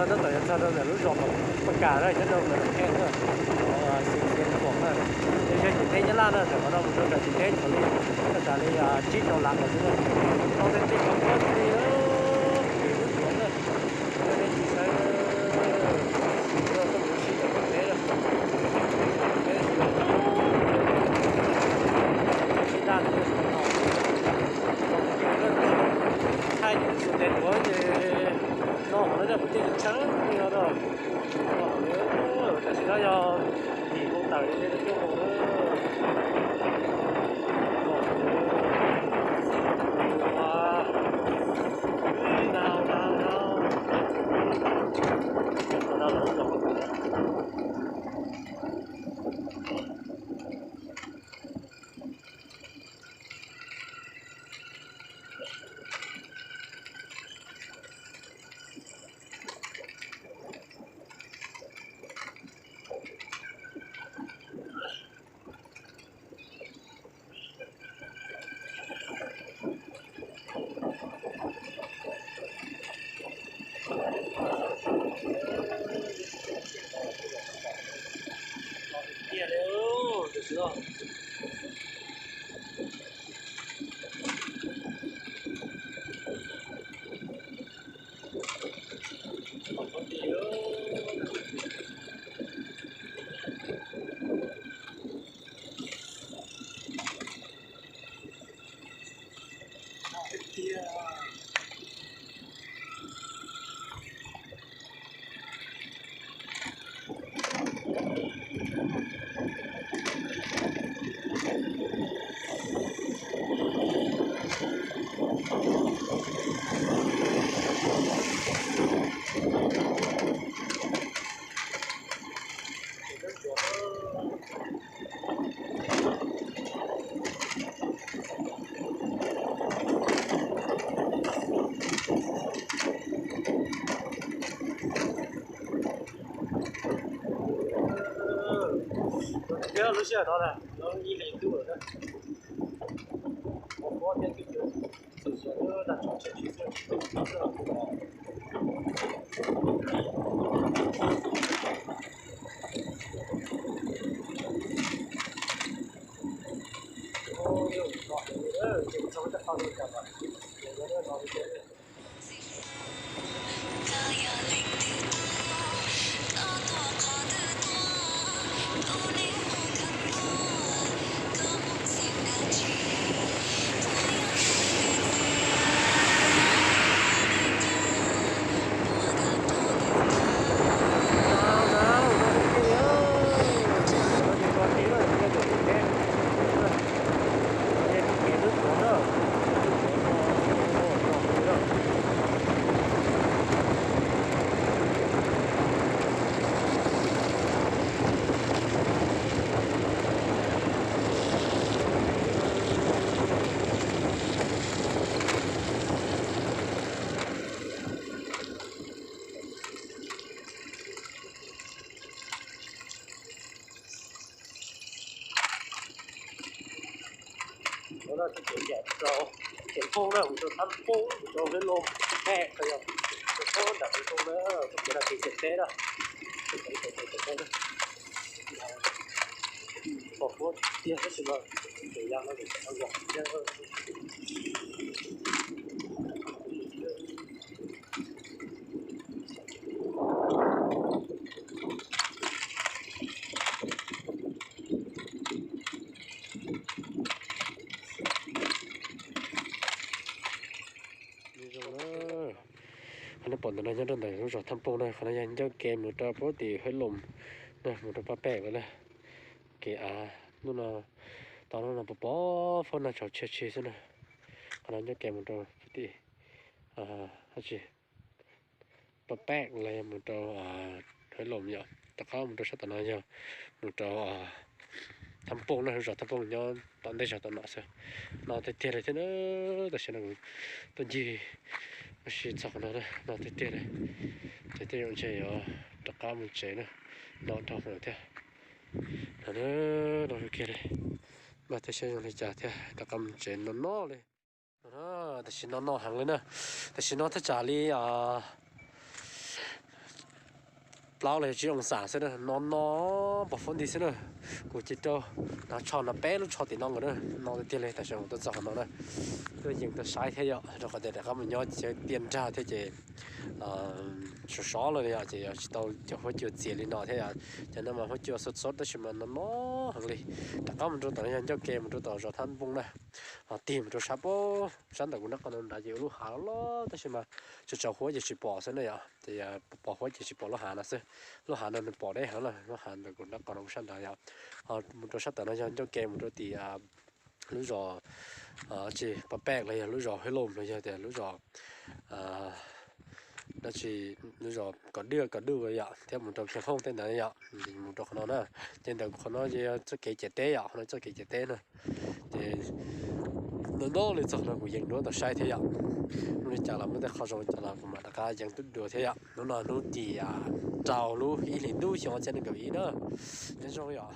Tab tom yuav txog rau ntawm lub zos Paj Kam na, nyob rau ntawm Nab Hem na, xeev Xeev Khuam na. Yog ces teb Nyab Laj na, ntawm qhov no mus rau nram tsev teb thaum li, tab tom li tsib rau lam los xwb na. Tau tej tej qhov muab li, ces lub tuav na, nej tsis saib, tuaj mus sib nram tsev teb na. Thaij ces xuas tes tuav ces no hauv no yog kuv tej tshawb no na. Tam sim no yog yim moo tawm li coob moo na. Thiab lub sij hawm no na, lawv ib hlis ntuj lawm na, hos huab thiab twb txawm xyov lub nag tshoob tshiab tsis txawj tsis txawj tsis txawj. Ua no ces yam rau Xeev Phooj na, mus rau Thab Phooj, mus rau Huab Loos, Paj Pem, qhov yog Xeev Phooj nram Xeev Phooj na, koj kev no kev tseem teb na, kev tseem teb na. Pom huab tiag tab sis mas kev yam no ces tseem los thiab. Zoo na, qhov nej pom ntawm no nyob rau ntawm lub zos Thab Phooj na, qhov no yog ncauj kev mus rau puag tim Huab Loos na, mus rau Paj Pem lawm na. Kev av hnub no, tau hnub no pov pov fab nag tshauv tshia tshia xwb na. Qhov no ncauj kev mus rau puag tim, dab tsi, Paj Pem los yog mus rau Huab Loos yom, rov qab mus rau sab tom no yog mus rau Thab Phooj na, lub zos Thab Phooj nyob tom ntej zos tom no xwb. No tiag tiag li thiab na, tam sim no kuv tuaj ncig ua si txog qhov no na, no tiag tiag li. Ces tej zaum ntshe yuav rov qab mus tsev na, no dhau lawm thiab. No, no kiag li, npaj tej saib zoo li cas thiab rov qab mus tsev no no li. Tam sim no no heev li na, tam sim no thaj tsam li, plaub los yog tsib oo xam xwb na, no no pos fuab nti xwb na. Kuv ces rau no tsho no peb lub tsho tim no nkaus na, no tiag tiag li tam sim no tuaj txog qhov no na. Tuaj yees tuaj saib thiab yom, rau qhov tias rov qab mus nyob tsev tiaj nrag thiab ces sov sov lawm yom, ces yog tsis tau cov huab cua txias li no thiab yom. Cov no mas huab cua xov xov tab sis mas no no heev li. Rov qab mus rau tom no yog ncauj ke mus rau tom zos Thab Npoo na, ho tig mus rau sab, sab ntawm kuv nraub qaum no nrad ces ua lub hav loj loj tab sis mas tsuas tsaus huab ces tsis pom xwb na yom, ces pos huab ces tsis pom lub hav no xwb. Lub hav no nws pom deb heev na, lub hav ntawm kuv nraub qaum no sab nrad yom. Ho mus rau sab tom no yog ncauj ke mus rau tim lub zos tsis Pas Pej los yog lub zos Hwj Loos los yog tias lub zos dab tsi, lub zos Kom Dwj, Kom Dwj yom, thiab mus rau Khiav Hoob tej ntawd yom, mus rau qhov no na. Ces ntawm qhov no ces yog txoj kev ciam teb yom, qhov no txoj kev ciam teb na. Ces no no li txog no kuv yees duab tau saib thiab yom. Hnub li cas los muaj tej qho zoo li cas los kuv mam rov qab yees tub dua thiab yom. Hnub no hnub tim rau lub ib hlis ntuj xyoo ob txhiab nees nkaum ib na. Nyob zoo yom.